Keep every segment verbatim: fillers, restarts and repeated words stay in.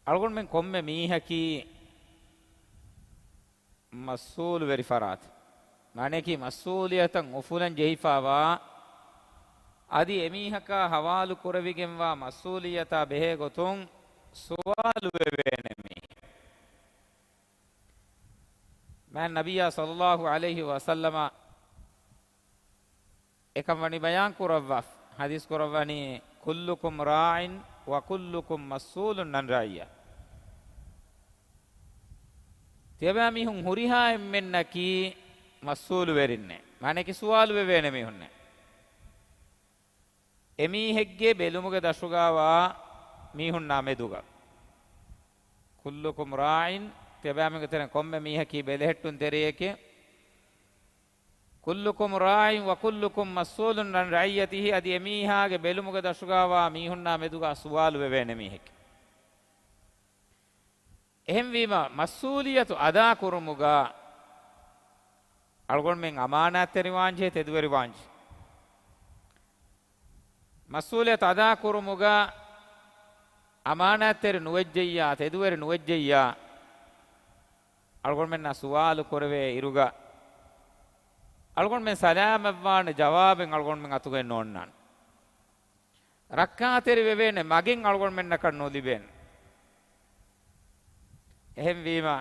އަޅުގަނޑުމެން ކޮންމެ މީހަކީ މަސްއޫލުވެރި ފަރާތެއް. މާނަޔަކީ މަސްއޫލިއްޔަތަށް އުފުލަން ޖެހިފައިވާ، އަދި އެމީހަކާ ހަވާލު ކުރެވިގެންވާ މަސްއޫލިއްޔަތާ ބެހޭ ގޮތުން ސުވާލު ވެވޭނެ މީހެއް. މާތް ނަބިއްޔާ ޞައްލައްލާހު ޢަލައިހި ވަސައްލަމަ އެކަން ވަނީ ބަޔާން ކުރައްވާފަ، ޙަދީޘް ކުރައްވަނީ، "كلكم راع وكلكم مسؤول عن رعيته." ތިޔަބައިމީހުން ހުރިހާ އެންމެންނަކީ މަސްއޫލުވެރިންނޭ. މާނައަކީ ސުވާލު ވެވޭނެ މީހުންނޭ. އެމީހެއްގެ ބެލުމުގެ ދަށުގަވާ މީހުންނާ މެދުގަ. "كلكم راع"، ތިޔަބައިމީހުންގެ ތެރެއިން ކޮންމެ މީހަކީ ބެލެހެއްޓުން ތެރެއެކޭ. "كلكم راع وكلكم مسؤول عن رعيته"، އަދި އެމީހާގެ ބެލުމުގެ ދަށުގަވާ މީހުންނާ މެދުގަ ސުވާލު ވެވޭނެ މީހެކޭ. އެހެންވީމަ، މަސްއޫލިއްޔަތު އަދާކުރުމުގަ އަޅުގަނޑުމެން އަމާނާތްތެރިވާންޖެހޭ، ތެދުވެރިވާންޖެހޭ. މަސްއޫލިއްޔަތު އަދާކުރުމުގަ އަމާނާތްތެރި ނުވެއްޖެއްޔާ، ތެދުވެރި ނުވެއްޖެއްޔާ، އަޅުގަނޑުމެންނާ ސުވާލު ކުރެވޭ އިރުގަ، އަޅުގަނޑުމެން ސަލާމަތްވާނެ ޖަވާބެއް އަޅުގަނޑުމެން އަތުގައި ނޯންނާނެ. ރައްކާތެރި ވެވޭނެ މަގެއް އަޅުގަނޑުމެންނަކަށް ނުލިބޭނެ. އެހެންވީމަ،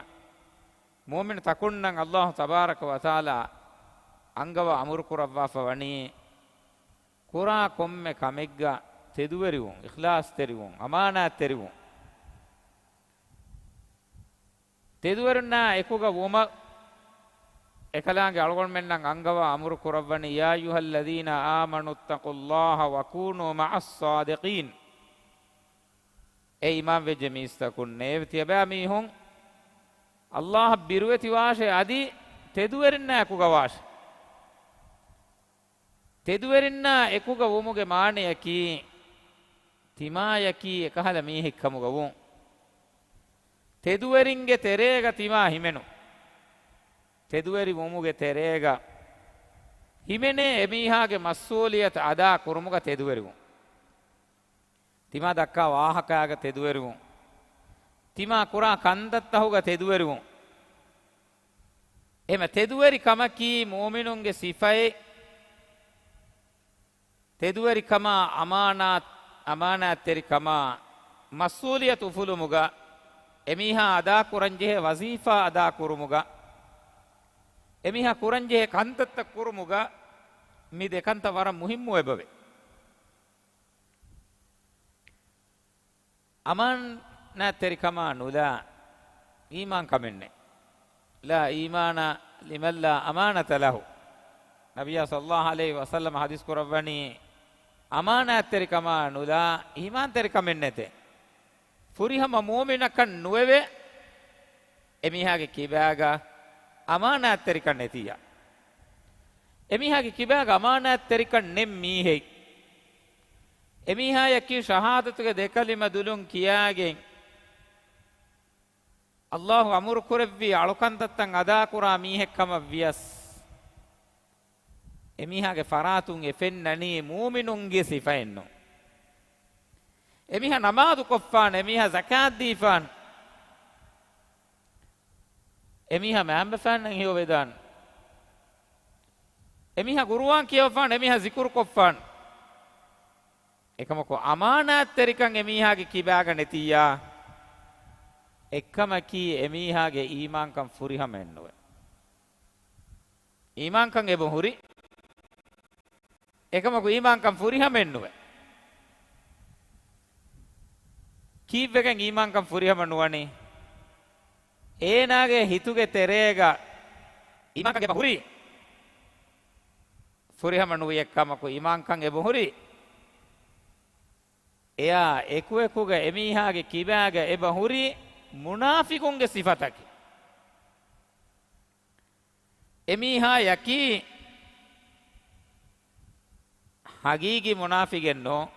މުއުމިނު ތަކުންނަށް ﷲ ތަބާރަކަ ވަތަޢާލާ އަންގަވާ އަމުރު ކުރައްވާފަ ވަނީ، ކުރާ ކޮންމެ ކަމެއްގަ ތެދުވެރިވުން، އިޚްލާޞްތެރިވުން، އަމާނާތްތެރިވުން. ތެދުވެރިންނާ އެކުގަ ވުމަށް އެކަލާނގެ އަޅުގަނޑުމެންނަށް އަންގަވާ އަމުރު ކުރައްވަނީ، "يا أيها الذين آمنوا اتقوا الله وكونوا مع الصادقين." އޭ އީމާންވެއްޖެ މީސްތަކުންނޭވެ! ތިޔަބައިމީހުން ﷲ އަށް ބިރުވެތިވާށޭ، އަދި ތެދުވެރިންނާ އެކުގަ ވާށޭ. ތެދުވެރިންނާ އެކުގަ ވުމުގެ މާނަޔަކީ، ތިމާޔަކީ އެކަހަލަ މީހެއްކަމުގަ ވުން. ތެދުވެރިންގެ ތެރޭގަ ތިމާ ހިމެނުން. ތެދުވެރި ވުމުގެ ތެރޭގަ ހިމެނޭ އެމީހާގެ މަސްއޫލިއްޔަތު އަދާ ކުރުމުގަ ތެދުވެރިވުން. ތިމާ ދައްކާ ވާހަކައިގަ ތެދުވެރިވުން. ތިމާ ކުރާ ކަންތައްތަހުގަ ތެދުވެރިވުން. އެހެމަ ތެދުވެރި ކަމަކީ މުއުމިނުންގެ ސިފައެއް. ތެދުވެރިކަމާ، އަމާނާތް، އަމާނާތްތެރިކަމާ، މަސްއޫލިއްޔަތު އުފުލުމުގަ، އެމީހާ އަދާކުރަންޖެހޭ ވަޒީފާ އަދާކުރުމުގަ، އެމީހާ ކުރަންޖެހޭ ކަންތައްތައް ކުރުމުގަ، މި ދެކަންތައް ވަރަށް މުހިއްމު އެބަވޭ. އަމާނާތްތެރިކަމާ ނުލާ އީމާންކަމެއް ނެތް. "لا إيمان لمن لا أمانة له." ނަބިއްޔާ ޞައްލައްލާހު ޢަލައިހި ވަސައްލަމަ ޙަދީޘް ކުރައްވަނީ، އަމާނާތްތެރިކަމާ ނުލާ އީމާންތެރިކަމެއް ނެތޭ. ފުރިހަމަ މުއުމިނަކަށް ނުވެވޭ، އެމީހާގެ ކިބާގަ އަމާނާތްތެރިކަން ނެތިއްޔާ. އެމީހާގެ ކިބާގަ އަމާނާތްތެރިކަން ނެތް މީހެއް، އެމީހާޔަކީ ޝަހާދަތުގެ ދެ ކަލިމަ ދުލުން ކިޔާގެން، ﷲ އަމުރު ކުރެއްވި އަޅުކަންތައްތައް އަދާކުރާ މީހެއް ކަމަށް ވިޔަސް، އެމީހާގެ ފަރާތުން އެ ފެންނަނީ މުއުމިނުންގެ ސިފައެއްނު. އެމީހާ ނަމާދު ކޮށްފާނެ، އެމީހާ ޒަކާތް ދީފާނެ، އެމީހާ މައިންބަފައިންނަށް ހެޔޮވެދާނެ، އެމީހާ ގުރުއާން ކިޔަވަފާނެ، އެމީހާ ޒިކުރު ކޮށްފާނެ. އެކަމަކު އަމާނާތްތެރިކަން އެމީހާގެ ކިބާގަ ނެތިއްޔާ، އެއްކަމަކީ އެމީހާގެ އީމާންކަން ފުރިހަމައެއްނުވޭ. އީމާންކަން އެބަ ހުރި، އެކަމަކު އީމާންކަން ފުރިހަމައެއްނުވޭ. ކީއްވެގެން އީމާންކަން ފުރިހަމަ ނުވަނީ؟ އޭނާގެ ހިތުގެ ތެރޭގަ އީމާންކަން އެބަ ހުރި. ފުރިހަމަ ނުވި އެއްކަމަކު އީމާންކަން އެބަ ހުރި. އެއާ އެކުއެކުގަ އެމީހާގެ ކިބާގަ އެބަ ހުރި މުނާފިގުންގެ ސިފަތަކެއް. އެމީހާޔަކީ ހަގީގީ މުނާފިގެއް ނޫން.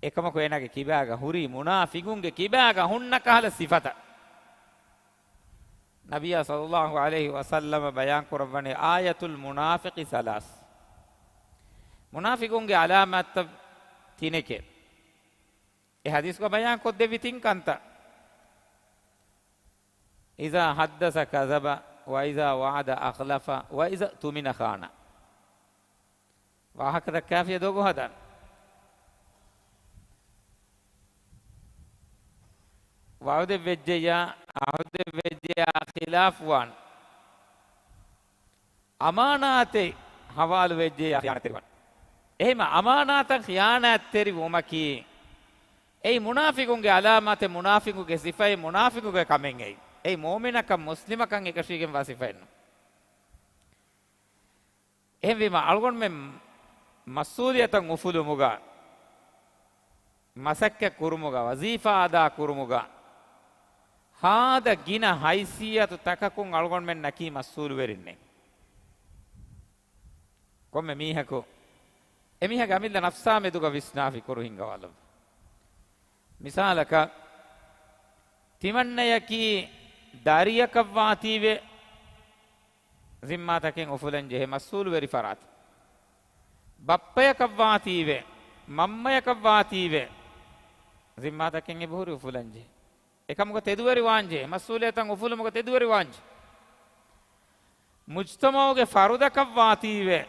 އެކަމަކު އޭނާގެ ކިބާގަ ހުރީ މުނާފިގުންގެ ކިބާގަ ހުންނަ ކަހަލަ ސިފަތައް. ނަބިއްޔާ ޞައްލައްލާހު ޢަލައިހި ވަސައްލަމަ ބަޔާން ކުރައްވަނީ، "آية المنافق ثلاث." މުނާފިގުންގެ ޢަލާމާތްތައް ތިނެކޭ. އެ ޙަދީޘްގަ ބަޔާން ކޮށްދެއްވި ތިން ކަންތައް. إذا حدث كذب، وإذا وعد أخلف، وإذا اؤتمن خان. ވާހަކަ ދައްކާފިޔަ ދޮގު ހަދާން. ވަޢުދެއް ވެއްޖެއްޔާ، ޢަހުދެއް ވެއްޖެއްޔާ، ޚިލާފުވާން. އަމާނާތެއް ހަވާލު ވެއްޖެއްޔާ، ޚިޔާނާތްތެރިވާން. އެހެންމަ އަމާނާތަށް ޚިޔާނާތްތެރި ވުމަކީ، އެއީ މުނާފިޤުންގެ ޢަލާމާތެއް، މުނާފިޤުގެ ސިފައެއް، މުނާފިޤުގެ ކަމެއް އެއީ. އެއީ މުއުމިނަކަށް، މުސްލިމަކަށް އެކަށީގެންވާ ސިފައެއް ނޫން. އެހެންވީމަ، އަޅުގަނޑުމެން މަސްއޫލިއްޔަތަށް އުފުލުމުގަ، މަސައްކަތް ކުރުމުގަ، ވަޒީފާ އަދާ ކުރުމުގަ، ހާދަ ގިނަ ހައިސިއްޔަތު ތަކަކުން އަޅުގަނޑުމެންނަކީ މަސްއޫލުވެރިންނޭ. ކޮންމެ މީހަކު އެމީހާގެ އަމިއްލަ ނަފްސާ މެދުގަ ވިސްނާ ފިކުރު ހިންގަވާލައްވާ. މިސާލަކަށް، ތިމަންނަޔަކީ ދަރިއަކަށްވާތީވެ، ޒިންމާތަކެއް އުފުލަން ޖެހޭ މަސްއޫލުވެރި ފަރާތެއް. ބައްޕަޔަކަށްވާތީވެ، މަންމަޔަކަށްވާތީވެ، ޒިންމާތަކެއް އެބަހުރި އުފުލަން ޖެހޭ. އެކަމުގަ ތެދުވެރިވާން ޖެހޭ، މަސްއޫލިއްޔަތަށް އުފުލުމުގަ ތެދުވެރިވާން ޖެހޭ. މުޖްތަމަޢުގެ ފަރުދަކަށްވާތީވެ،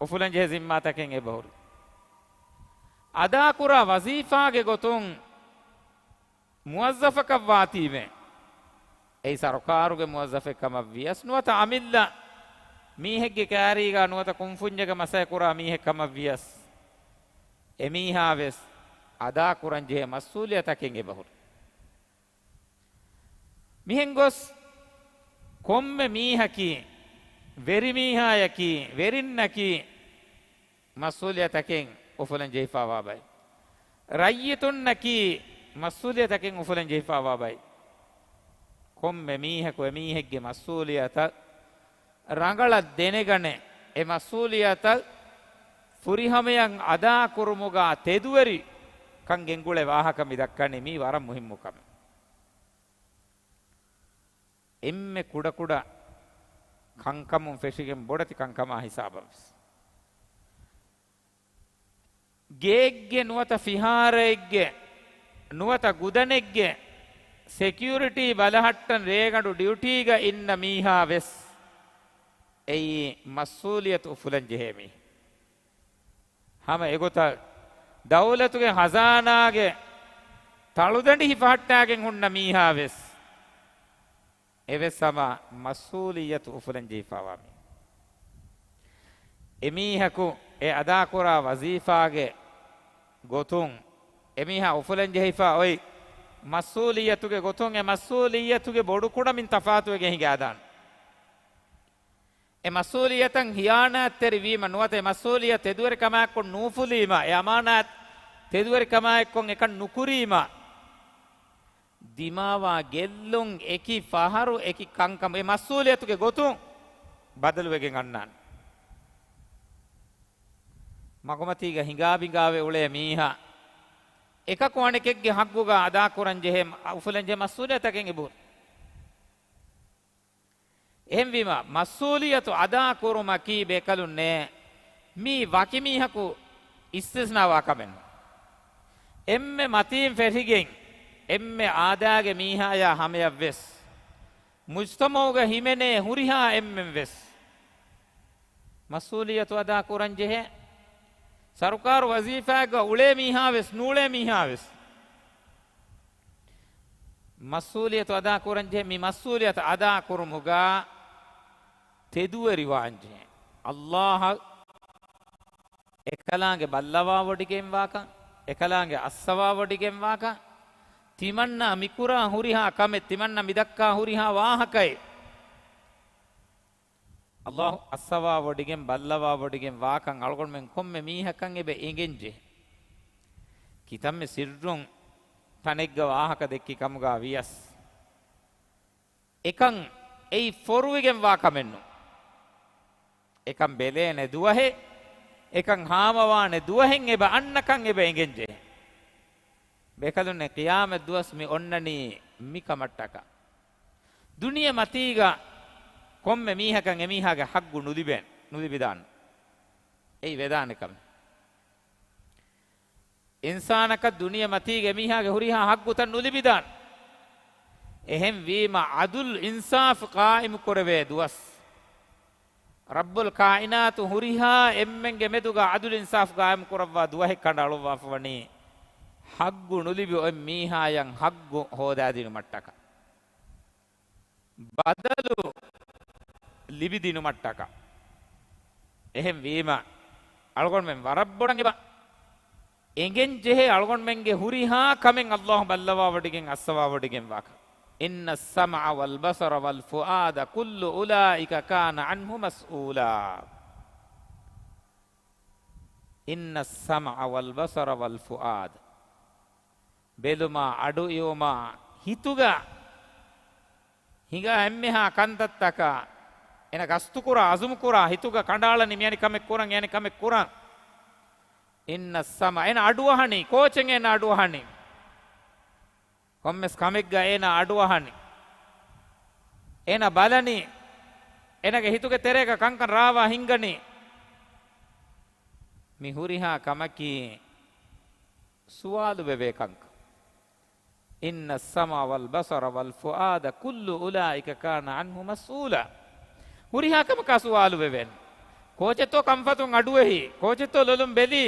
އުފުލަން ޖެހޭ ޒިންމާތަކެއް އެބަހުރި. އަދާކުރާ ވަޒީފާގެ ގޮތުން މުވައްޒަފަކަށް ވާތީވެ، އެއީ ސަރުކާރުގެ މުވައްޒަފެއް ކަމަށް ވިޔަސް ނުވަތަ އަމިއްލަ މީހެއްގެ ކައިރީގަ ނުވަތަ ކުންފުންޏެއްގަ މަސައްކަތް ކުރާ މީހެއް ކަމަށް ވިޔަސް، އެމީހާ ވެސް އަދާކުރަން ޖެހޭ މަސްއޫލިއްޔަތަކެއް އެބަހުރި. މިހެން ގޮސް ކޮންމެ މީހަކީ، ވެރިމީހާޔަކީ، ވެރިންނަކީ، މަސްއޫލިއްޔަތަކެއް އުފުލަން ޖެހިފައިވާ ބައެއް. ރައްޔިތުންނަކީ މަސްއޫލިއްޔަތަކެއް އުފުލަން ޖެހިފައިވާ ބައެއް. ކޮންމެ މީހަކު އެމީހެއްގެ މަސްއޫލިއްޔަތަށް ރަނގަޅަށް ދެނެގަނެ، އެ މަސްއޫލިއްޔަތަށް ފުރިހަމަޔަށް އަދާކުރުމުގަ ތެދުވެރިކަން ގެންގުޅޭ ވާހަކަ މި ދައްކަނީ މީ ވަރަށް މުހިއްމު ކަމެއް. އެންމެ ކުޑަކުޑަ ކަންކަމުން ފެށިގެން ބޮޑެތި ކަންކަމާ ހިސާބަށް ވެސް. ގެއެއްގެ ނުވަތަ ފިހާރައެއްގެ ނުވަތަ ގުދަނެއްގެ ސެކިއުރިޓީ ބަލަހައްޓަން ރޭގަނޑު ޑިއުޓީގަ އިންނަ މީހާ ވެސް އެއީ މަސްއޫލިއްޔަތު އުފުލަން ޖެހޭ މީހެއް. ހަމަ އެގޮތަށް ދައުލަތުގެ ޚަޒާނާގެ ތަޅުދަނޑި ހިފަހައްޓާގެން ހުންނަ މީހާ ވެސް އެވެސް ހަމަ މަސްއޫލިއްޔަތު އުފުލަން ޖެހިފައިވާ މީ. އެމީހަކު އެ އަދާކުރާ ވަޒީފާގެ ގޮތުން އެމީހާ އުފުލަން ޖެހިފަ އޮތް މަސްއޫލިއްޔަތުގެ ގޮތުން އެ މަސްއޫލިއްޔަތުގެ ބޮޑުކުޑަ މިން ތަފާތުވެގެން ހިނގާދާނެ. އެ މަސްއޫލިއްޔަތަށް ހިޔާނާތްތެރިވީމަ ނުވަތަ އެ މަސްއޫލިއްޔަތު ތެދުވެރިކަމާއެއްކޮށް ނޫފުލީމަ، އެ އަމާނާތް ތެދުވެރިކަމާއެއްކޮށް އެކަން ނުކުރީމަ، ދިމާވާ ގެއްލުން އެކި ފަހަރު އެކި ކަންކަމު އެ މަސްއޫލިއްޔަތުގެ ގޮތުން ބަދަލުވެގެން އަންނާނެ. މަގުމަތީގަ ހިނގާބިނގާވެ އުޅޭ މީހާ އެކަކު އަނެކެއްގެ ހައްގުގަ އަދާކުރަން ޖެހޭ، އުފުލަން ޖެހޭ މަސްއޫލިއްޔަތަކެއް އެބަހުރި. އެހެންވީމަ، މަސްއޫލިއްޔަތު އަދާކުރުމަކީ ބޭކަލުންނޭ، މީ ވަކި މީހަކު އިސްތިސްނާވާ ކަމެއް ނޫން. އެންމެ މަތީން ފެށިގެން، އެންމެ އާދައިގެ މީހާޔާ ހަމަޔަށްވެސް، މުޖްތަމަޢުގަ ހިމެނޭ ހުރިހާ އެންމެންވެސް މަސްއޫލިއްޔަތު އަދާކުރަން ޖެހޭ. ސަރުކާރު ވަޒީފާއެއްގަ އުޅޭ މީހާވެސް، ނޫޅޭ މީހާވެސް މަސްއޫލިއްޔަތު އަދާކުރަން ޖެހޭ. މި މަސްއޫލިއްޔަތު އަދާކުރުމުގަ ތެދުވެރިވާން ޖެހޭ. އައްލާހަށް އެކަލާނގެ ބައްލަވާވޮޑިގެންވާކަން، އެކަލާނގެ އައްސަވާވޮޑިގެންވާކަން، ތިމަންނަ މިކުރާ ހުރިހާ ކަމެއް، ތިމަންނަ މިދައްކާ ހުރިހާ ވާހަކައެއް، އައްލާހު އައްސަވާވޮޑިގެން ބައްލަވާވޮޑިގެން ވާކަން އަޅުގަނޑުމެން ކޮންމެ މީހަކަށް އެބަ އެނގެންޖެހޭ. ކިތަންމެ ސިއްރުން ތަނެއްގަ ވާހަކަ ދެއްކި ކަމުގަ ވިޔަސް، އެކަން އެއީ ފޮރުވިގެންވާ ކަމެއް ނޫން. އެކަން ބެލޭނެ ދުވަހެއް، އެކަން ހާމަވާނެ ދުވަހެއް އެބަ އަންނަކަން އެބަ އެނގެންޖެހޭ. ބޭކަލުންނޭ، ޤިޔާމަތް ދުވަސް މި އޮންނަނީ މި ކަމަށްޓަކާ. ދުނިޔެ މަތީގަ ކޮންމެ މީހަކަށް އެމީހާގެ ހައްގު ނުލިބޭނެ، ނުލިބިދާނެ. އެއީ ވެދާނެ ކަމެއް. އިންސާނަކަށް ދުނިޔެ މަތީގެ މީހާގެ ހުރިހާ ހައްގުތައް ނުލިބިދާނެ. އެހެންވީމަ، ޢަދުލު އިންސާފު ޤާއިމު ކުރެވޭ ދުވަސް. ރައްބުލް ކާއިނާތު ހުރިހާ އެންމެންގެ މެދުގަ ޢަދުލު އިންސާފު ޤާއިމު ކުރައްވާ ދުވަހެއް ކަނޑައަޅުއްވާފަ ވަނީ، ހައްގު ނުލިބި އޮތް މީހާޔަށް ހައްގު ހޯދާދިނުމަށްޓަކާ. ބަދަލު ލިބިދިނުމަށްޓަކާ. އެހެން ވީމަ، އަޅުގަނޑުމެން ވަރަށް ބޮޑަށް އެބަ އެނގެން ޖެހޭ އަޅުގަނޑުމެންގެ ހުރިހާ ކަމެއް ﷲ ބައްލަވާވޮޑިގެން އައްސަވާވޮޑިގެން ވާކަން. إن السمع والبصر والفؤاد كل أولئك كان عنه مسؤولا. إن السمع والبصر والفؤاد. ބެލުމާ، އަޑު އިވުމާ، ހިތުގަ ހިނގާ އެންމެހާ ކަންތައްތަކަށް އޭނަ ގަސްތުކުރާ، އަޒުމުކުރާ، ހިތުގަ ކަނޑައަޅަނީ މިއަނި ކަމެއް ކުރަން، އެއަނި ކަމެއް ކުރަން. إن السمع، އޭނަ އަޑުއަހަނީ، ކޯޗެއް އޭނަ އަޑުއަހަނީ. ކޮންމެސް ކަމެއްގަ އޭނަ އަޑުއަހަނީ. އޭނަ ބަލަނީ. އޭނަގެ ހިތުގެ ތެރޭގަ ކަންކަން ރާވާ ހިނގަނީ. މި ހުރިހާ ކަމަކީ ސުވާލު ވެވޭ ކަންކަން. إن السمع والبصر والفؤاد كل أولئك كان عنه مسؤولا. ހުރިހާ ކަމަކާ ސުވާލު ވެވޭނެ. ކޯޗެއްތޯ ކަންފަތުން އަޑުއެހީ؟ ކޯޗެއްތޯ ލޮލުން ބެލީ؟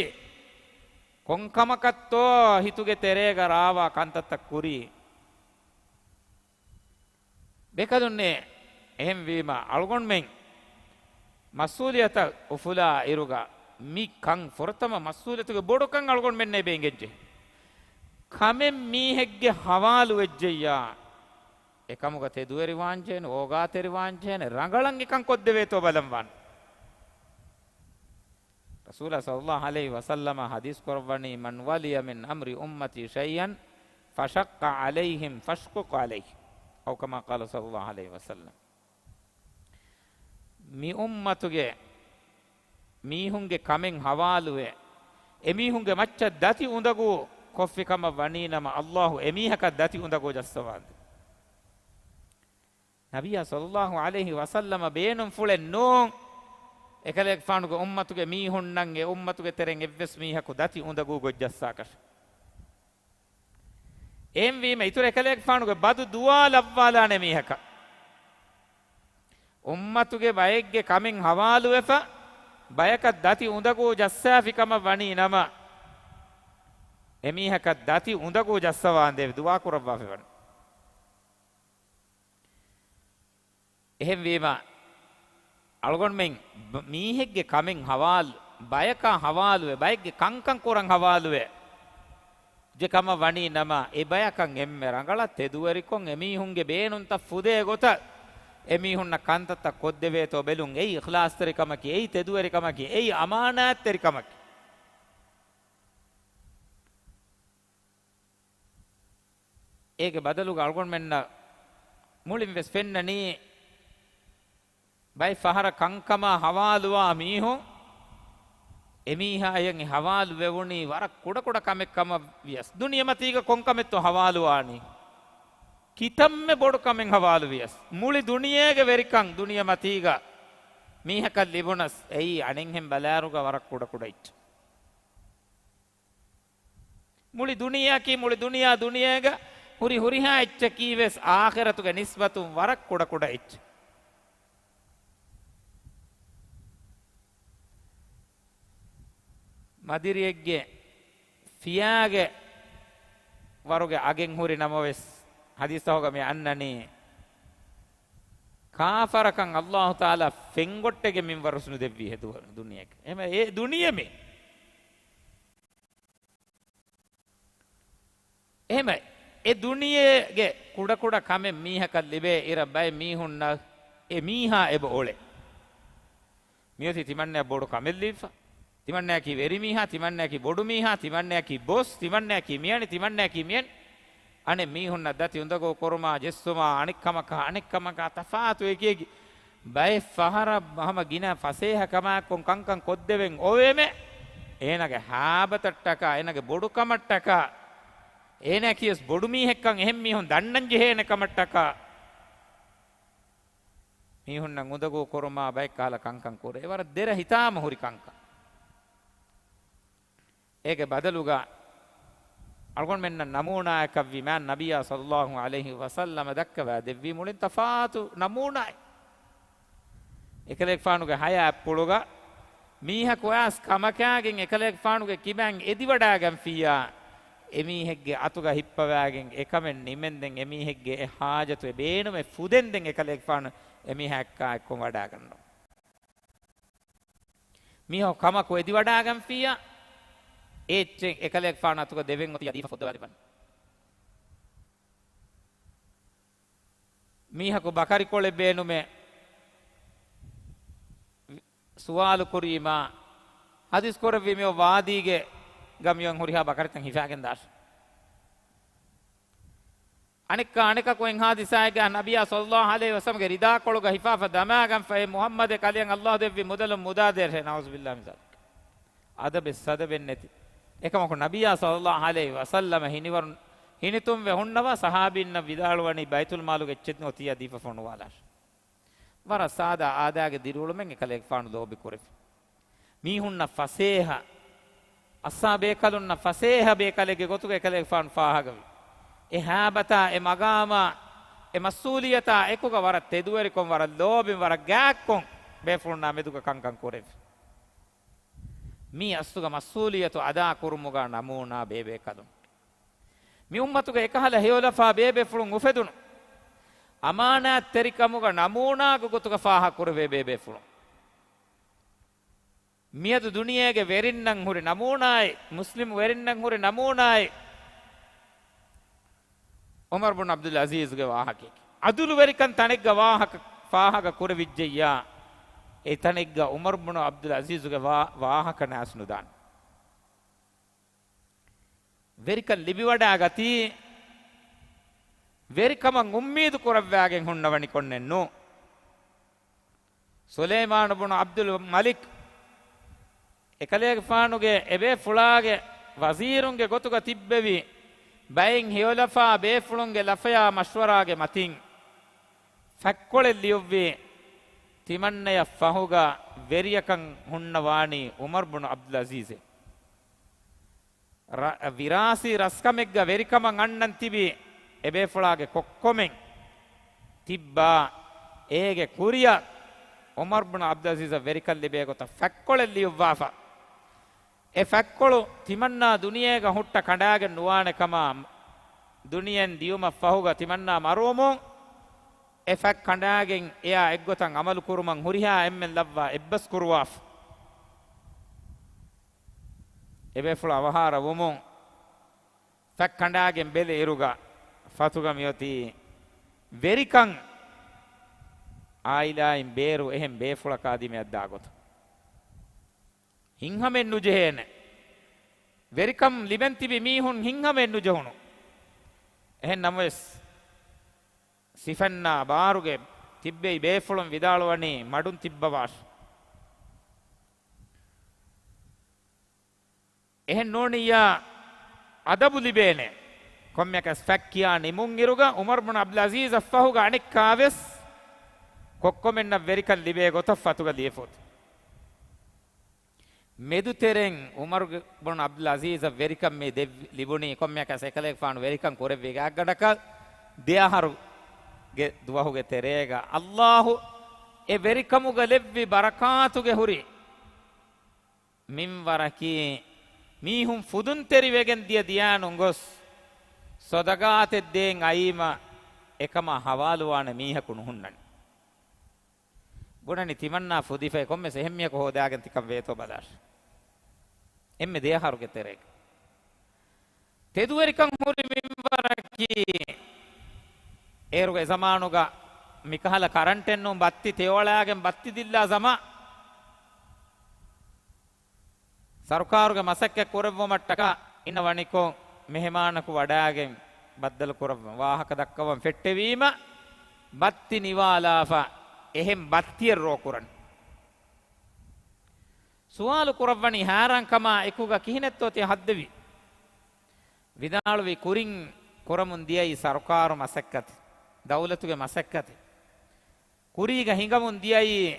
ކޮން ކަމަކަށްތޯ ހިތުގެ ތެރޭގަ ރާވާ ކަންތައްތައް ކުރީ؟ ބޭކަލުންނޭ، އެހެންވީމަ، އަޅުގަނޑުމެން މަސްއޫލިއްޔަތަށް އުފުލާ އިރުގަ، މި ކަން ފުރަތަމަ މަސްއޫލިއްޔަތުގެ ބޮޑުކަން އަޅުގަނޑުމެންނޭ ބޭނގެންޖެހޭ. ކަމެއް މީހެއްގެ ހަވާލު ވެއްޖެއްޔާ، އެކަމުގަ ތެދުވެރިވާންޖެހޭނެ، އޯގާތެރިވާންޖެހޭނެ، ރަނގަޅަށް އެކަން ކޮށްދެވޭތޯ ބަލަން ވާނެ. ރަސޫލާ ޞައްލައްލާހު ޢަލައިހި ވަސައްލަމަ ޙަދީޘް ކުރައްވަނީ، من ولي من أمر أمتي شيئا فشق عليهم فاشقق عليه، أو كما قال صلى الله عليه وسلم. މި އުއްމަތުގެ މީހުންގެ ކަމެއް ހަވާލުވެ، އެމީހުންގެ މައްޗަށް ދަތި އުނދަގޫ ކޮށްފި ކަމަށް ވަނީ ނަމަ، ﷲ އެމީހަކަށް ދަތި އުނދަގޫ ޖައްސަވާނދޭ. ނަބިއްޔާ ޞައްލައްލާހު ޢަލައިހި ވަސައްލަމަ ބޭނުންފުޅެއް ނޫން، އެކަލޭގެފާނުގެ އުއްމަތުގެ މީހުންނަށް އެ އުއްމަތުގެ ތެރެއިން އެއްވެސް މީހަކު ދަތި އުނދަގޫ ގޮތްޖައްސާކަށެއް. އެހެންވީމަ، އިތުރަށް އެކަލޭގެފާނުގެ ބަދު ދުޢާ ލައްވާލާނެ މީހަކަށް. އުއްމަތުގެ ބައެއްގެ ކަމެއް ހަވާލުވެފަ، ބަޔަކަށް ދަތި އުނދަގޫ ޖައްސާފި ކަމަށް ވަނީ ނަމަ، އެމީހަކަށް ދަތި އުނދަގޫ ޖައްސަވާނދޭ ދުޢާ ކުރައްވާފައިވަނީ. އެހެންވީމަ، އަޅުގަނޑުމެން ބ-، މީހެއްގެ ކަމެއް ހަވާލު، ބަޔަކާ ހަވާލުވެ، ބައެއްގެ ކަންކަން ކުރަން ހަވާލުވެ، ޖެ ކަމަށް ވަނީ ނަމަ، އެ ބަޔަކަށް އެންމެ ރަނގަޅަށް ތެދުވެރިކޮށް، އެމީހުންގެ ބޭނުންތައް ފުދޭ ގޮތަށް އެމީހުންނަށް ކަންތައްތައް ކޮށްދެވޭތޯ ބެލުން. އެއީ އިޚްލާޞްތެރިކަމަކީ، އެއީ ތެދުވެރިކަމަކީ، އެއީ އަމާނާތްތެރިކަމަކީ. އޭގެ ބަދަލުގަ އަޅުގަނޑުމެންނަށް މުޅިން ވެސް ފެންނަނީ، ބައެއް ފަހަރަށް ކަންކަމާ ހަވާލުވާ މީހުން، އެމީހާޔަށް އެ ހަވާލު ވެވުނީ ވަރަށް ކުޑަކުޑަ ކަމެއް ކަމަށް ވިޔަސް، ދުނިޔެމަތީގަ ކޮންކަމެއްތޯ ހަވާލުވާނީ؟ ކިތަންމެ ބޮޑު ކަމެއް ހަވާލު ވިޔަސް، މުޅި ދުނިޔޭގެ ވެރިކަން ދުނިޔެމަތީގަ މީހަކަށް ލިބުނަސް، އެއީ އަނެއްހެން ބަލާއިރުގަ ވަރަށް ކުޑަކުޑަ އެއްޗެއް. މުޅި ދުނިޔެއަކީ، މުޅި ދުނިޔެ، ދުނިޔޭގަ ހުރި ހުރިހާ އެއްޗަކީ ވެސް އާޚިރަތުގެ ނިސްބަތުން ވަރަށް ކުޑަކުޑަ އެއްޗެއް. މަދިރިއެއްގެ ފިޔާގެ ވަރުގެ އަގެއް ހުރި ނަމަވެސް، ޙަދީޘްތަކުގަ މި އަންނަނީ، ކާފަރަކަށް ﷲ ތަޢާލާ ފެންގޮއްޓެއްގެ މިންވަރު ނުދެއްވީ ހެދު ދުނިޔެއެއް. އެހެމަ އެ ދުނިޔެ މި އެހެމަ އެ ދުނިޔޭގެ ކުޑަކުޑަ ކަމެއް މީހަކަށް ލިބޭ އިރަށް ބައެއް މީހުންނަށް އެ މީހާ އެބަ އުޅޭ. މިއޮތީ ތިމަންނަޔަށް ބޮޑު ކަމެއް ލިބިފަ. ތިމަންނަޔަކީ ވެރިމީހާ، ތިމަންނަޔަކީ ބޮޑުމީހާ، ތިމަންނަޔަކީ ބޮސް، ތިމަންނަޔަކީ މިއަނި، ތިމަންނަޔަކީ މިއަނި. އަނެއް މީހުންނަށް ދަތި އުނދަގޫ ކުރުމާ، ޖެއްސުމާ، އަނެއްކަމަކާ، އަނެއްކަމަކާ ތަފާތު އެކިއެކި. ބައެއް ފަހަރަށް ހަމަ ގިނަ ފަސޭހަ ކަމާއެކު ކަންކަން ކޮށްދެވެން އޮވޭމެ، އޭނާގެ ހާބަތަށްޓަކާ، އޭނާގެ ބޮޑުކަމަށްޓަކާ، އޭނާއަކީވެސް ބޮޑުމީހެއްކަން އެހެން މީހުން ދަންނަން ޖެހޭނެ ކަމަށްޓަކާ، މީހުންނަށް އުނދަގޫ ކުރުމާ ބައެއް ކަހަލަ ކަންކަން ކުރޭ. ވަރަށް ދެރަ ހިތާމަ ހުރި ކަންކަން. އޭގެ ބަދަލުގަ އަޅުގަނޑުމެންނަށް ނަމޫނާއަކަށްވި މާތް ނަބިއްޔާ ޞައްލައްލާހު ޢަލައިހި ވަސައްލަމަ ދައްކަވާ ދެއްވީ މުޅިން ތަފާތު ނަމޫނާއެއް. އެކަލޭގެފާނުގެ ހަޔާތްޕުޅުގަ މީހަކު އައިސް ކަމަކާގެން އެކަލޭގެފާނުގެ ކިބައިން އެދިވަޑާގަންފިއްޔާ، އެމީހެއްގެ އަތުގަ ހިއްޕަވާގެން އެކަމެއް ނިމެންދެން އެމީހެއްގެ އެ ހާޖަތު އެ ބޭނުމެއް ފުދެންދެން އެކަލޭގެފާނު އެމީހާއެއްކާ އެއްކޮށް ވަޑާގަންނަވާ. މީހަކު ކަމަކު އެދިވަޑާގަންފިއްޔާ، އެ އެއްޗެއް އެކަލޭގެފާނު އަތުގަ ދެވެން އޮތިއްޔާ ދީފަ ފޮއްދަވާ ދެއްވަން. މީހަކު ބަކަރިކޮޅެއް ބޭނުމޭ ސުވާލު ކުރީމާ، ޙަދީޘް ކުރެއްވީ މިއޮއް ވާދީގެ ގަ މިއޮން ހުރިހާ ބަކަރިތައް ހިފާގެން ދާށޭ. އަނެއްކާ އަނެކަކު އެއް ޙާދިސާއެއްގަ ނަބިއްޔާ ޞައްލައްލާހު ޢަލައިހި ވަސައްލަމްގެ ރިދާކޮޅުގަ ހިފާފަ ދަމާގަންފަ އޭ މުޙައްމަދޭ ކަލެއަށް ﷲ ދެއްވި މުދަލުން މުދާ ދޭށޭ. ނަޢޫޒުބިއްލާހި މިން ޒާލިކް. އަދަބެއް ސަދަބެއް ނެތި. އެކަމަކު ނަބިއްޔާ ޞައްލައްލާހު ޢަލައިހި ވަސައްލަމަ ހިނިވަރުން ހިނިތުންވެ ހުންނަވާ ޞަޙާބީންނަށް ވިދާޅުވަނީ ބައިތުލް މާލުގެ އެއްޗެއް އޮތިއްޔާ ދީފަ ފޮނުވާލާށޭ. ވަރަށް ސާދާ އާދައިގެ ދިރިއުޅުމެއް އެކަލޭގެފާނު ލޯބި ކުރެއްވި. މީހުންނަށް ފަސޭހަ، އައްސާ ބޭކަލުންނަށް ފަސޭހަ ބޭކަލެއްގެ ގޮތުގަ އެކަލޭގެފާނު ފާހަގަވި. އެ ހައިބަތާ، އެ މަގާމާ، އެ މަސްއޫލިއްޔަތާ އެކުގަ ވަރަށް ތެދުވެރިކޮށް، ވަރަށް ލޯބިން، ވަރަށް ގާތްކޮށް ބޭފުޅުންނާ މެދުގަ ކަންކަން ކުރެއްވި. މީ އަސްލުގަ މަސްއޫލިއްޔަތު އަދާ ކުރުމުގަ ނަމޫނާ ބޭބޭކަލުން. މި އުއްމަތުގަ އެކަހަލަ ހެޔޮލަފާ ބޭބޭފުޅުން އުފެދުނު. އަމާނާތްތެރިކަމުގަ ނަމޫނާގެ ގޮތުގަ ފާހަގަ ކުރެވޭ ބޭބޭފުޅުން. މިއަދު ދުނިޔޭގެ ވެރިންނަށް ހުރި ނަމޫނާއެއް، މުސްލިމް ވެރިންނަށް ހުރި ނަމޫނާއެއް ޢުމަރު ބުން ޢަބްދުލް ޢަޒީޒުގެ ވާހަކައެކޭ. ޢަދުލުވެރިކަން ތަނެއްގަ ވާހަކަ ފާހަގަ ކުރެވިއްޖެއްޔާ، އެ ތަނެއްގަ ޢުމަރު ބުނު ޢަބްދުލް ޢަޒީޒުގެ ވާ-، ވާހަކަ ނާސް ނުދާނެ. ވެރިކަން ލިބިވަޑާގަތީ، ވެރިކަމަށް އުއްމީދު ކުރައްވާގެން ހުންނަވަނިކޮށްނެއް ނޫން. ސުލައިމާނު ބުނު ޢަބްދުލް މަލިކް އެކަލޭގެފާނުގެ އެބޭފުޅާގެ ވަޒީރުންގެ ގޮތުގަ ތިއްބެވި ބައެއް ހެޔޮލަފާ ބޭފުޅުންގެ ލަފަޔާ މަޝްވަރާގެ މަތިން ފަތްކޮޅެއް ލިޔުއްވި ތިމަންނަޔަށް ފަހުގަ ވެރިޔަކަން ހުންނަވާނީ ޢުމަރު ބުނު ޢަބްދުލް ޢަޒީޒޭ. ރަ-، ވިރާސީ ރަސްކަމެއްގަ ވެރިކަމަށް އަންނަން ތިބި އެބޭފުޅާގެ ކޮއްކޮމެން ތިއްބާ، އޭގެ ކުރިއަށް ޢުމަރު ބުނު ޢަބްދުލް ޢަޒީޒަށް ވެރިކަން ލިބޭ ގޮތަށް ފަތްކޮޅެއް ލިޔުއްވާފަ. އެ ފަތްކޮޅު ތިމަންނާ ދުނިޔޭގަ ހުއްޓަ ކަނޑާގެން ނުވާނެ ކަމަށް ދުނިޔެއިން ދިޔުމަށް ފަހުގަ ތިމަންނާ މަރުވުމުން އެ ފަތް ކަނޑާގެން އެއާ އެއްގޮތަށް ޢަމަލު ކުރުމަށް ހުރިހާ އެންމެން ލައްވާ އެއްބަސް ކުރުވާފަ. އެބޭފުޅުން އަވަހާރަ ވުމުން ފަތް ކަނޑާގެން ބެލި އިރުގަ ފަތުގަ މިއޮތީ ވެރިކަން އާއިލާއިން ބޭރު އެހެން ބޭފުޅަކާ ދިމަޔަށް ދާ ގޮތަށް. ހިތްހަމައެއް ނުޖެހޭނެ. ވެރިކަން ލިބެން ތިބި މީހުން ހިތްހަމައެއް ނުޖެހުނު. އެހެން ނަމަވެސް، ސިފަންނާ ބާރުގެ ތިއްބެވި ބޭފުޅުން ވިދާޅުވަނީ މަޑުން ތިއްބަވާށި. އެހެން ނޫނިއްޔާ އަދަބު ލިބޭނެ. ކޮންމެއަކަސް ފަތް ކިޔާ ނިމުންއިރުގަ ޢުމަރު ބުނު ޢަބްދުލް ޢަޒީޒަށް ފަހުގަ އަނެއްކާވެސް ކޮއްކޮމެންނަށް ވެރިކަން ލިބޭ ގޮތަށް ފަތުގަ ލިޔެފަ އޮތީ. މެދުތެރެއިން ޢުމަރު ބުނު ޢަބްދުލް ޢަޒީޒަށް ވެރިކަން މި ދެއްވި-، ލިބުނީ ކޮންމެއަކަސް އެކަލޭގެފާނު ވެރިކަން ކުރެއްވި ގާތްގަނޑަކަށް ދެއަހަރުގެ ދުވަހުގެ ތެރޭގަ. ﷲ އެ ވެރިކަމުގަ ލެއްވި ބަރަކާތުގެ ހުރި މިންވަރަކީ، މީހުން ފުދުންތެރިވެގެން ދިޔަ ދިޔާނުން ގޮސް، ޞަދަޤާތެއް ދޭން އައީމަ، އެކަމާ ޙަވާލުވާނެ މީހަކު ނުހުންނަނީ. ބުނަނީ ތިމަންނާ ފުދިފައި ކޮންމެސް އެހެން މީހަކު ހޯދާގެން ތިކަން ވޭތޯ ބަލާށި. އެންމެ ދެއަހަރުގެ ތެރޭގަ. ތެދުވެރިކަން ހުރި މިންވަރަކީ، އޭރުގެ ޒަމާނުގަ މިކަހަލަ ކަރަންޓެއް ނޫން، ބައްތި ތެޔޮޅާގެން ބައްތި ދިއްލާ ޒަމާ. ސަރުކާރުގެ މަސައްކަތް ކުރެއްވުމަށްޓަކާ އިންނަވަނިކޮށް، މެހެމާނަކު ވަޑާގެން ބައްދަލު ކުރައްވަން، ވާހަކަ ދައްކަވަން ފެއްޓެވީމަ، ބައްތި ނިވާލާފަ، އެހެން ބައްތިއެއް ރޯ ކުރަން. ސުވާލު ކުރައްވަނީ ހައިރާންކަމާ އެކުގަ ކިހިނެއްތޯ ތި ހައްދެވީ؟ ވިދާޅުވީ ކުރިން ކުރަމުން ދިޔައީ ސަރުކާރު މަސައްކަތެއް، ދައުލަތުގެ މަސައްކަތެއް. ކުރީގަ ހިނގަމުން ދިޔައީ،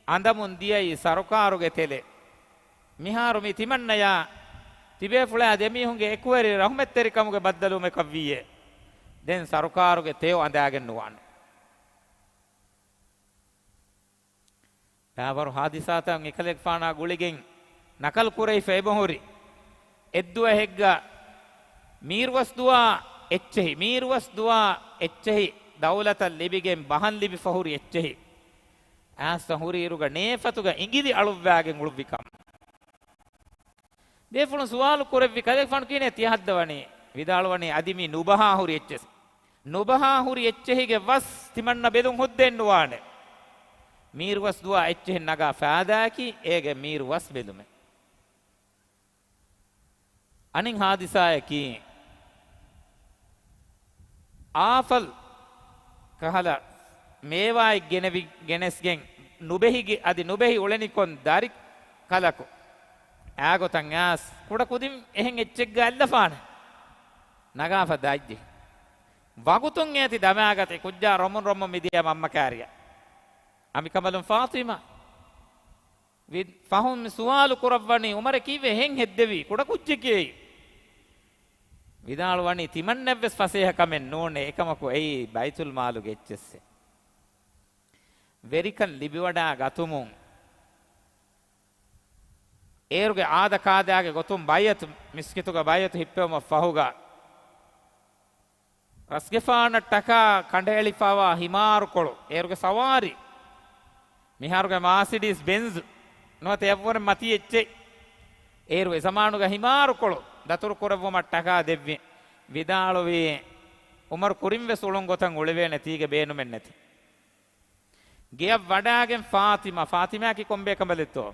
އަނދަމުން ދިޔައީ ސަރުކާރުގެ ތެލެއް. މިހާރު މި ތިމަންނަޔާ ތިބޭފުޅާ ދެމީހުންގެ އެކުވެރި ރަހުމަތްތެރިކަމުގެ ބައްދަލުވުމެކަށްވީއޭ. ދެން ސަރުކާރުގެ ތެޔޮ އަނދާގެން ނުވާނެ. ބާވަރު ހާދިސާތައް އެކަލޭގެފާނާ ގުޅިގެން ނަކަލް ކުރެވިފަ އެބަހުރި. އެއްދުވަހެއްގަ މީރުވަސް ދުވާ އެއްޗެހި، މީރުވަސް ދުވާ އެއްޗެހި ދައުލަތަށް ލިބިގެން ބަހަން ލިބިފަ ހުރި އެއްޗެހި. އާސްތަ ހުރި އިރުގަ ނޭފަތުގަ އިނގިލި އަޅުއްވާގެން އުޅުއްވި ކަމަށް. ބޭފުޅުން ސުވާލު ކުރެއްވި ކަލޭގެފާނު ކިހިނެއް ތިޔަ ހައްދަވަނީ؟ ވިދާޅުވަނީ އަދި މީ ނުބަހާ ހުރި އެއްޗެސް. ނުބަހާ ހުރި އެއްޗެހިގެ ވަސް ތިމަންނަ ބެލުން ހުއްދައެއް ނުވާނެ. މީރުވަސް ދުވާ އެއްޗެހިން ނަގާ ފާދައަކީ އޭގެ މީރު ވަސް ބެލުމެއް. އަނެއް ހާދިސާއަކީ، އާފަލް ކަހަލަ މޭވާއެއް ގެނެވި، ގެނެސްގެން ނުބެހިގެ، އަދި ނުބެހި އުޅެނިކޮން ދަރި ކަލަކު އާގޮތަށް އާސް ކުޑަ ކުދިން އެހެން އެއްޗެއްގަ އައްލަފާނެ. ނަގާފަ ދާއްޖެ. ވަގުތުން އޭތި ދަމާގަތެ ކުއްޖާ ރޮމުން ރޮމުން މިދިޔަ މަންމަ ކާރިއަށް. އަނބިކަނބަލުން ފާޠިމާ. ވި-، ފަހުން މި ސުވާލު ކުރައްވަނީ، އުމަރެ ކީއްވެ ހެން ހެއްދެވީ؟ ކުޑަ ކުއްޖެކޭ. ވިދާޅުވަނީ، ތިމަންނައަށްވެސް ފަސޭހަ ކަމެއް ނޫނޭ، އެކަމަކު އެއީ ބައިތުލް މާލުގެ އެއްޗެއްސެއް. ވެރިކަން ލިބިވަޑާ ގަތުމުން އޭރުގެ އާދަ ކާދާގެ ގޮތުން ބައިތު، މިސްކިތުގަ ބައިތު ހިއްޕެވުމަށް ފަހުގަ، ރަސްގެފާނަށްޓަކާ ކަނޑައެޅިފަވާ ހިމާރުކޮޅު، އޭރުގެ ސަވާރީ، މިހާރުގެ މާސިޑީސް ބެންޒް ނުވަތަ އެއަށްވުރެން މަތީ އެއްޗެއް. އޭރު އެ ޒަމާނުގަ ހިމާރުކޮޅު ދަތުރު ކުރެއްވުމަށްޓަކާ ދެއްވި. ވިދާޅުވީ، އުމަރު ކުރިންވެސް އުޅުން ގޮތަށް އުޅެވޭނެ ތީގެ ބޭނުމެއްނެތި. ގެޔަށް ވަޑާގެން ފާތިމާ، ފާތިމާއަކީ ކޮންބޭކަނބަލެއްތޯ؟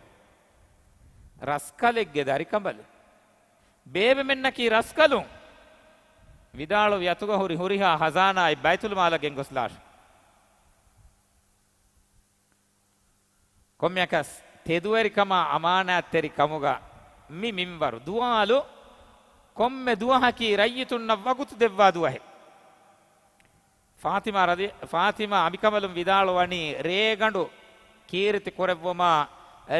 ރަސްކަލެއްގެ ދަރިކަނބަލެއް. ބޭބެމެންނަކީ ރަސްކަލުން. ވިދާޅުވި އަތުގަ ހުރި ހުރިހާ ހަޒާނާއެއް ބައިތުލްމާލަށް ގެންގޮސްލާށި. ކޮންމެއަކަސް ތެދުވެރިކަމާ އަމާނާތްތެރިކަމުގަ މި މިންވަރު. ދުވާލު، ކޮންމެ ދުވަހަކީ ރައްޔިތުންނަށް ވަގުތު ދެއްވާ ދުވަހެއް. ފާތިމާ ރަޟި-، ފާތިމާ އަނބިކަނބަލުން ވިދާޅުވަނީ، ރޭގަނޑު ކީރިތި ކުރެއްވުމާ،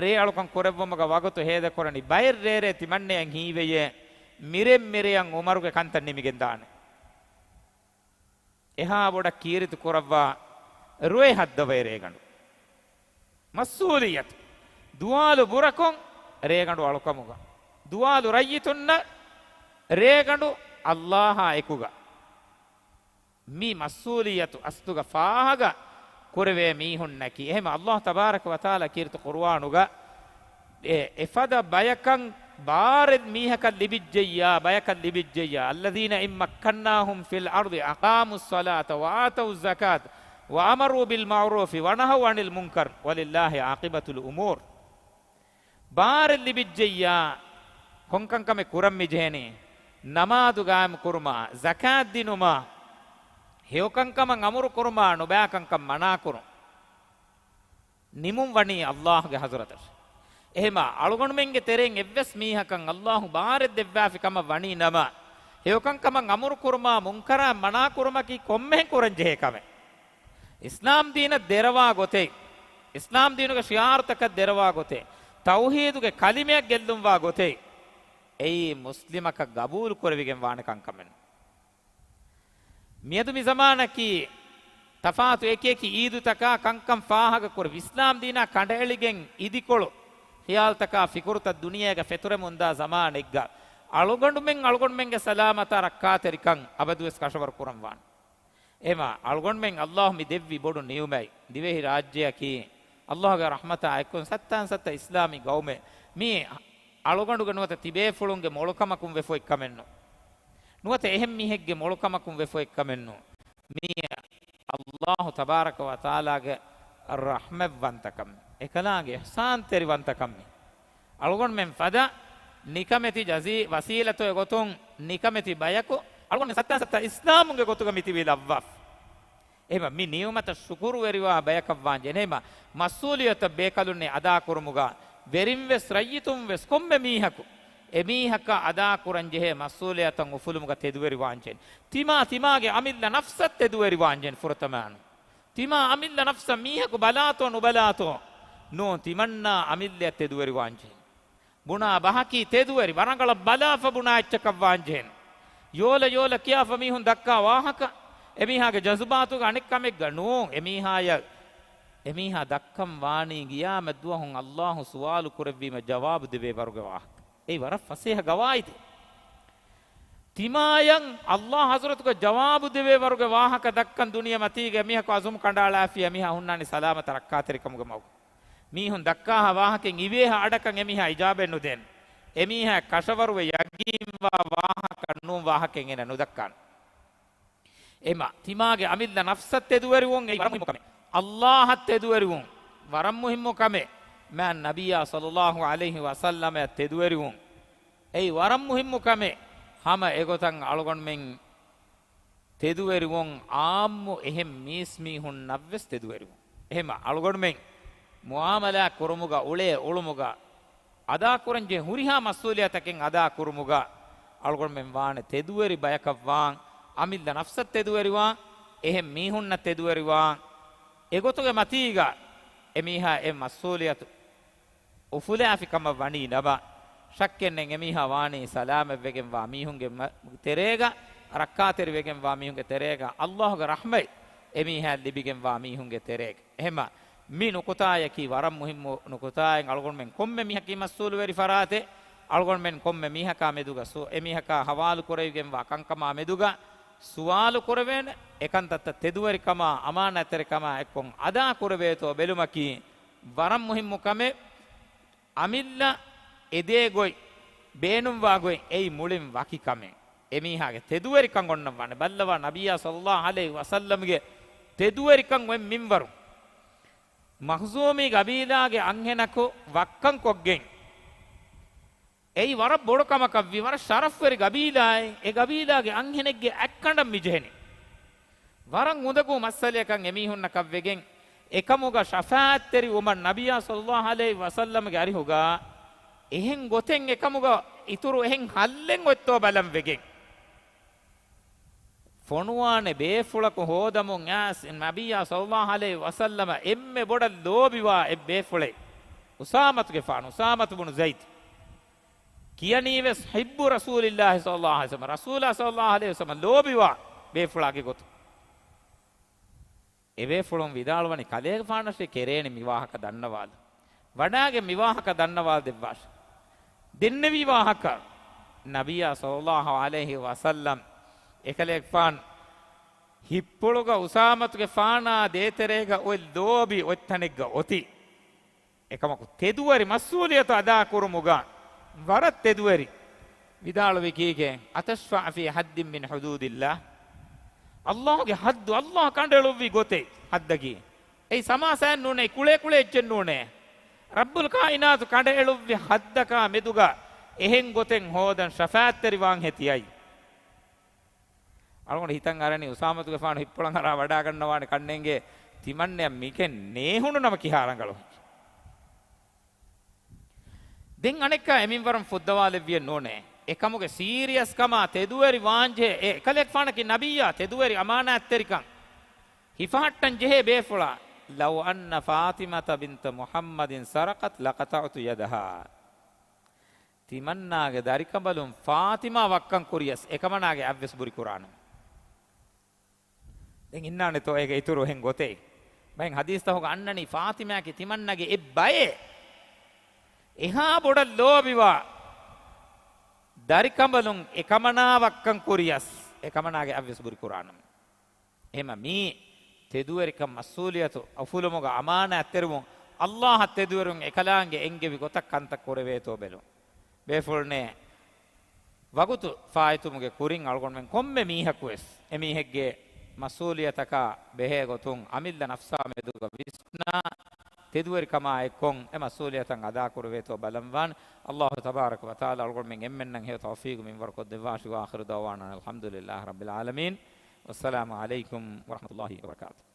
ރޭއަޅުކަން ކުރެއްވުމުގަ ވަގުތު ހޭދަކުރަނީ. ބައެއް ރޭރޭ ތިމަންނައަށް ހީވެޔޭ، މިރެއް މިރެއަށް އުމަރުގެ ކަންތައް ނިމިގެންދާނެ. އެހާ ބޮޑަށް ކީރިތި ކުރައްވާ ރުއެ ހައްދަވައި ރޭގަނޑު. މަސްއޫލިއްޔަތު. ދުވާލު ބުރަކޮށް ރޭގަނޑު އަޅުކަމުގަ. ދުވާލު ރައްޔިތުންނަށް ރޭގަނޑު އައްލާހާ އެކުގަ. މި މަސްއޫލިއްޔަތު އަސްލުގަ ފާހަގަ ކުރެވޭ މީހުންނަކީ. އެހެމަ އައްލާހު ތަބާރަކަ ވަތަޢާލާ ކީރިތި ޤުރުއާނުގަ އެ އެފަދަ ބަޔަކަށް ބާރެއް މީހަކަށް ލިބިއްޖެއްޔާ، ބަޔަކަށް ލިބިއްޖެއްޔާ، الذين إن مكناهم في الأرض أقاموا الصلاة وآتوا الزكاة وأمروا بالمعروف ونهوا عن المنكر ولله عاقبة الأمور. ބާރެއް ލިބިއްޖެއްޔާ، ކޮންކަންކަމެއް ކުރަން މިޖެހެނީ؟ ނަމާދު ގާއިމް ކުރުމާ، ޒަކާތް ދިނުމާ، ހެޔޮކަންކަމަށް އަމުރު ކުރުމާ، ނުބައިކަންކަން މަނާ ކުރުން. ނިމުން ވަނީ އައްލާހުގެ ޙަޟްރަތަށް. އެހެމާ، އަޅުގަނޑުމެންގެ ތެރެއިން އެއްވެސް މީހަކަށް އައްލާހު ބާރެއް ދެއްވާފި ކަމަށް ވަނީ ނަމަ، ހެޔޮކަންކަމަށް އަމުރު ކުރުމާ، މުންކަރާތް މަނާ ކުރުމަކީ ކޮންމެހެން ކުރަން ޖެހޭ ކަމެއް. އިސްލާމް ދީނަށް ދެރަވާ ގޮތެއް، އިސްލާމް ދީނުގެ ޝިޢާރުތަކަށް ދެރަވާ ގޮތެއް، ތައުޙީދުގެ ކަލިމައަށް ގެއްލުންވާ ގޮތެއް، އެއީ މުސްލިމަކަށް ގަބޫލު ކުރެވިގެން ވާނެ ކަންކަމެއް. މިއަދު މި ޒަމާނަކީ ތަފާތު އެކިއެކި އީދުތަކާ ކަންކަން ފާހަގަކުރެ، އިސްލާމް ދީނާ ކަނޑައެޅިގެން އިދިކޮޅު، ޚިޔާލުތަކާ ފިކުރުތައް ދުނިޔޭގަ ފެތުރެމުންދާ ޒަމާނެއްގަ، އަޅުގަނޑުމެން އަޅުގަނޑުމެންގެ ސަލާމަތާ ރައްކާތެރިކަން އަބަދުވެސް ކަށަވަރު ކުރަން ވާނެ. އެހެމާ، އަޅުގަނޑުމެން އައްލާހު މި ދެއްވި ބޮޑު ނިޢުމަތް، ދިވެހި ރާއްޖެއަކީ އައްލާހުގެ ރަޙްމަތާ އެއްކޮށް ސައްތާން ސައްތަ އިސްލާމީ ގައުމެއް. މީ އަޅުގަނޑުގެ ނުވަތަ ތިބޭފުޅުންގެ މޮޅުކަމަކުން ވެފަ އޮތް ކަމެއް ނޫން. ނުވަތަ އެހެން މީހެއްގެ މޮޅުކަމަކުން ވެފަ އޮތް ކަމެއް ނޫން. މީ އައްލާހު ތަބާރަކަ ވަ ތަޢާލާގެ ރަޙްމަތްވަންތަކަމެއް، އެކަލާނގެ އިޙްސާންތެރިވަންތަކަމެއް. އަޅުގަނޑުމެން ފަދަ ނިކަމެތި ޖަޒީ ވަސީލަތުގެ ގޮތުން ނިކަމެތި ބަޔަކު އަޅުގަނޑުމެން ސައްތާން ސައްތާ އިސްލާމުގެ ގޮތުގަ މިތިބީ ލައްވާފަ. އެހެމަ މި ނިޢުމަތަށް ޝުކުރުވެރިވާ ބަޔަކަށް ވާންޖެހޭ. އެހެމަ މަސްއޫލިއްޔަތަށް ބޭކަލުންނެއް އަދާކުރުމުގަ ވެރިންވެސް ރައްޔިތުންވެސް ކޮންމެ މީހަކު އެމީހަކަށް އަދާކުރަންޖެހޭ މަސްއޫލިއްޔަތަށް އުފުލުމުގަ ތެދުވެރިވާންޖެހޭ. ތިމާ ތިމާގެ އަމިއްލަ ނަފްސަށް ތެދުވެރިވާންޖެހޭ ފުރަތަމައަށް. ތިމާ އަމިއްލަ ނަފްސަށް މީހަކު ބަލާތޯ ނުބަލާތޯ ނޫން، ތިމަންނާ އަމިއްލައަށް ތެދުވެރިވާންޖެހޭ. ބުނާ ބަހަކީ ތެދުވެރި، ވަރަށް ރަނގަޅަށް ބަލާފަ ބުނާ އެއްޗަކަށް ވާންޖެހޭނެ. ޔޯލަ ޔޯލަ ކިޔާފަ މީހުން ދައްކާ ވާހަކަ، އެމީހާގެ ޖަޒުބާތުގަ އަނެއް ކަމެއްގަ ނޫން. އެމީހާޔަށް، އެމީހާ ދައްކަން ވާނީ ގިޔާމަތް ދުވަހުން އައްލާހު ސުވާލު ކުރެއްވީމަ ޖަވާބު ދެވޭ ވަރުގެ ވާހަކަ. އެއީ ވަރަށް ފަސޭހަ ގަވާއިދެއް. ތިމާޔަށް އައްލާހު ޙަޟްރަތުގަ ޖަވާބު ދެވޭ ވަރުގެ ވާހަކަ ދައްކަން ދުނިޔެ މަތީގަ އެމީހަކު އަޒުމް ކަނޑައަޅާފި، އެމީހާ ހުންނާނީ ސަލާމަތަށް ރައްކާތެރިކަމުގެ މަގު. މީހުން ދައްކާހާ ވާހަކައިން އިވޭހާ އަޑަކަށް އެމީހާ އިޖާބައެއް ނުދޭނެ. އެމީހާ ކަށަވަރުވެ ޔަގީންވާ ވާހަކަ ނޫން ވާހަކައެއް އޭނަ ނުދައްކާނެ. އެމަ، ތިމާގެ އަމިއްލަ ނަފްސަށް ތެދުވެރިވުން އެއީ ވަރަށް މުހިއްމު ކަމެއް. އައްލާހަށް ތެދުވެރިވުން ވަރަށް މުހިއްމު ކަމެއް. މާތް ނަބިއްޔާ ޞައްލައްލާހު ޢަލައިހި ވަސައްލަމައަށް ތެދުވެރިވުން އެއީ ވަރަށް މުހިއްމު ކަމެއް. ހަމަ އެގޮތަށް އަޅުގަނޑުމެން ތެދުވެރިވުން އާއްމު އެހެން މީސްމީހުންނަށްވެސް ތެދުވެރިވުން. އެހެމަ އަޅުގަނޑުމެން މުޢާމަލާތް ކުރުމުގަ، އުޅޭ އުޅުމުގަ، އަދާކުރަންޖެހޭ ހުރިހާ މަސްއޫލިއްޔަތަކެއް އަދާކުރުމުގަ އަޅުގަނޑުމެން ވާނެ ތެދުވެރި ބަޔަކަށްވާން، އަމިއްލަ ނަފްސަށް ތެދުވެރިވާން، އެހެން މީހުންނަށް ތެދުވެރިވާން. އެގޮތުގެ މަތީގަ އެމީހާ އެ މަސްއޫލިއްޔަތު އުފުލާފި ކަމަށް ވަނީ ނަމަ، ޝައްކެއްނެތް އެމީހާ ވާނީ ސަލާމަތްވެގެންވާ މީހުންގެ މަ-، ތެރޭގަ، ރައްކާތެރިވެގެންވާ މީހުންގެ ތެރޭގަ، އައްލާހުގެ ރަޙްމަތް އެމީހާއަށް ލިބިގެންވާ މީހުންގެ ތެރޭގަ. އެހެމަ މި ނުކުތާޔަކީ ވަރަށް މުހިއްމު ނުކުތާއެއް. އަޅުގަނޑުމެން ކޮންމެ މީހަކީ މަސްއޫލުވެރި ފަރާތެއް. އަޅުގަނޑުމެން ކޮންމެ މީހަކާ މެދުގަ ސު-، އެމީހަކާ ހަވާލު ކުރެވިގެންވާ ކަންކަމާ މެދުގަ ސުވާލު ކުރެވޭނެ. އެކަންތައްތައް ތެދުވެރިކަމާ، އަމާނާތްތެރިކަމާ އެއްކޮށް އަދާ ކުރެވޭތޯ ބެލުމަކީ ވަރަށް މުހިއްމު ކަމެއް. އަމިއްލަ އެދޭ ގޮތް، ބޭނުންވާ ގޮތް އެއީ މުޅިން ވަކި ކަމެއް. އެމީހާގެ ތެދުވެރިކަން އޮންނަން ވާނެ. ބައްލަވާ ނަބިއްޔާ ޞައްލައްލާހު ޢަލައިހި ވަސައްލަމްގެ ތެދުވެރިކަން އޮތް މިންވަރު. މަޚްޒޫމީ ގަބީލާގެ އަންހެނަކު ވައްކަން ކޮށްގެން، އެއީ ވަރަށް ބޮޑު ކަމަކަށްވި، ވަރަށް ޝަރަފްވެރި ގަބީލާއެއް، އެ ގަބީލާގެ އަންހެނެއްގެ އަތްކަނޑަށް މިޖެހެނީ. ވަރަށް އުނދަގޫ މައްސަލަޔަކަށް އެމީހުންނަކަށްވެގެން، އެކަމުގަ ޝަފާޢަތްތެރި ވުމަށް ނަބިއްޔާ ޞައްލައްލާހު ޢަލައިހި ވަސައްލަމްގެ އަރިހުގަ އެހެން ގޮތެއް އެކަމުގަ އިތުރު އެހެން ހައްލެއް އޮތްތޯ ބަލަން ވެގެން، ފޮނުވާނެ ބޭފުޅަކު ހޯދަމުން އައިސް ނަބިއްޔާ ޞައްލައްލާހު ޢަލައިހި ވަސައްލަމަށް އެންމެ ބޮޑަށް ލޯބިވާ އެއް ބޭފުޅެއް، އުސާމަތުގެފާނު، އުސާމަތު ބުނު ޒައިދު. ކިޔަނީވެސް ޙިއްބު ރަސޫލިއްލާހި ޞައްލައްލާހު ޢަލައިހި ވަސައްލަމަ، ރަސޫލާ ޞައްލައްލާހު ޢަލައިހި ވަސައްލަމަ ލޯބިވާ ބޭފުޅާގެ ގޮތު. އެބޭފުޅުން ވިދާޅުވަނީ، ކަލޭގެފާނަށޭ ކެރޭނެ މި ވާހަކަ ދަންނަވާލަ. ވަޑާގެ މި ވާހަކަ ދަންނަވާލަ ދެއްވާށެ. ދެންނެވީ ވާހަކަ، ނަބިއްޔާ ޞައްލައްލާހު ޢަލައިހި ވަސައްލަމް އެކަލޭގެފާން ހިއްޕުޅުގަ އުސާމަތުގެފާނާ ދޭތެރޭގަ އޮތް ލޯބި އޮތްތަނެއްގަ އޮތީ. އެކަމަކު ތެދުވެރި މަސްއޫލިއްޔަތު އަދާކުރުމުގަ ވަރަށް ތެދުވެރި. ވިދާޅުވީ ކީކޭ؟ "أتشفع في حد من حدود الله؟" އައްލާހުގެ ޙައްދު، އައްލާހު ކަނޑައެޅުއްވި ގޮތެއް، ޙައްދަކީ. އެއީ ސަމާސާއެއް ނޫނޭ، ކުޅޭ ކުޅޭ އެއްޗެއް ނޫނޭ. ރައްބުލް ކާއިނާތު ކަނޑައެޅުއްވި ޙައްދަކާ މެދުގަ އެހެން ގޮތެއް ހޯދަން ޝަފާޢަތްތެރިވާންހޭ ތިއައީ. އަޅުގަނޑު ހިތަށް އަރަނީ އުސާމަތުގެފާނު ހިއްޕުޅަށް އަރާ ވަޑާގަންނަވާނެ ކަންނޭނގެ ތިމަންނަޔަށް މިކެން ނޭހުނު ނަމަ ކިހާ ރަނގަޅު. ދެން އަނެއްކާ އެމިންވަރުން ފުއްދަވާލެއްވިއެއް ނޫނޭ. އެކަމުގެ ސީރިއަސްކަމާ ތެދުވެރި ވާންޖެހޭ އެ އެކަލޭގެފާނަކީ ނަބިއްޔާ ތެދުވެރި އަމާނާތްތެރިކަން ހިފަހައްޓަން ޖެހޭ ބޭފުޅާ. "لو أن فاطمة بنت محمد سرقت لقطعت يدها." ތިމަންނާގެ ދަރިކަނބަލުން ފާތިމާ ވައްކަން ކުރިޔަސް އެކަމަނާގެ އަތްވެސް ބުރި ކުރާނަމެ. ދެން އިންނާނެތޯ އޭގެ އިތުރު އެހެން ގޮތެއް؟ ބައެއް ޙަދީޘްތަކުގަ އަންނަނީ ފާތިމާއަކީ ތިމަންނަގެ އެއް ބައެއް. އެހާ ބޮޑަށް ލޯބިވާ ދަރިކަނބަލުން އެކަމަނާ ވައްކަން ކުރިޔަސް އެކަމަނާގެ އަތްވެސް ބުރި ކުރާނަމެ. އެހެމަ މީ ތެދުވެރިކަން މަސްއޫލިއްޔަތު އުފުލުމުގަ އަމާނާތްތެރިވުން، އައްލާހަށް ތެދުވެރިވުން، އެކަލާނގެ އެންގެވި ގޮތަށް ކަންތައް ކުރެވޭތޯ ބެލުން. ބޭފުޅުންނޭ، ވަގުތު ފާއިތުވުމުގެ ކުރިން އަޅުގަނޑުމެން ކޮންމެ މީހަކުވެސް އެމީހެއްގެ މަސްއޫލިއްޔަތަކާ ބެހޭ ގޮތުން އަމިއްލަ ނަފްސާ މެދުގަ ވިސްނާ، ތެދުވެރިކަމާ އެއްކޮށް އެ މަސްއޫލިއްޔަތަށް އަދާކުރެވޭތޯ ބަލަންވާން. އައްލާހު ތަބާރަކަ ވަތަޢާލާ އަޅުގަނޑުމެން އެންމެންނަށް ހެޔޮ ތައުފީޤު މިންވަރު ކޮށްދެއްވާށި. وآخر دعوانا أن الحمد لله رب العالمين. والسلام عليكم ورحمة الله وبركاته.